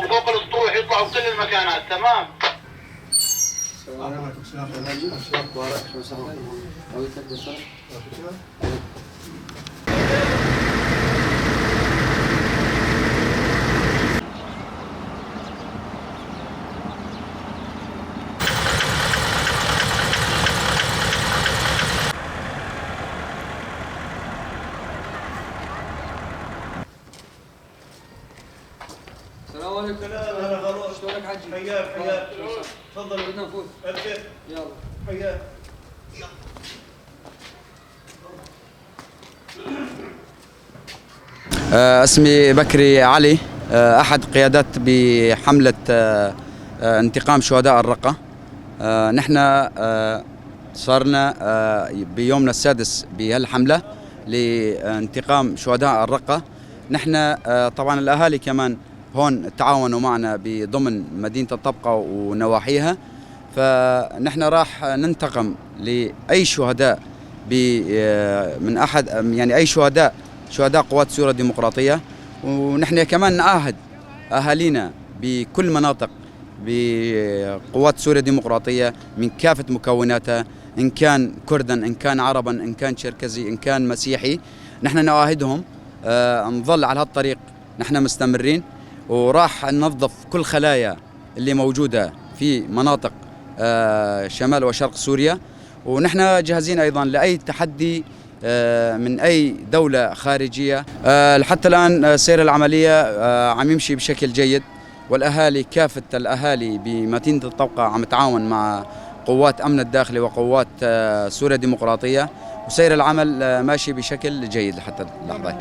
فوق السطوح، يطلعوا بكل المكانات. تمام. السلام عليكم. هلا غلط. شلونك حجي؟ حياك حياك، تفضل. بدنا نفوت. ابشر. يلا. حياك. اسمي بكري علي، أحد قيادات بحملة انتقام شهداء الرقة. نحن صارنا بيومنا السادس بهالحملة لانتقام شهداء الرقة. نحن طبعا الأهالي كمان هون تعاونوا معنا بضمن مدينة الطبقة ونواحيها، فنحن راح ننتقم لأي شهداء من أحد، يعني أي شهداء قوات سوريا الديمقراطية. ونحن كمان نعاهد أهالينا بكل مناطق بقوات سوريا الديمقراطية من كافة مكوناتها، إن كان كردا، إن كان عربا، إن كان شركزي، إن كان مسيحي. نحن نعاهدهم نظل على هالطريق، نحن مستمرين، وراح ننظف كل خلايا اللي موجودة في مناطق شمال وشرق سوريا. ونحن جاهزين أيضا لأي تحدي من أي دولة خارجية. لحتى الآن سير العملية عم يمشي بشكل جيد، والأهالي كافة الأهالي بمدينة الطبقة عم تعاون مع قوات أمن الداخلي وقوات سوريا الديمقراطية، وسير العمل ماشي بشكل جيد لحتى اللحظة.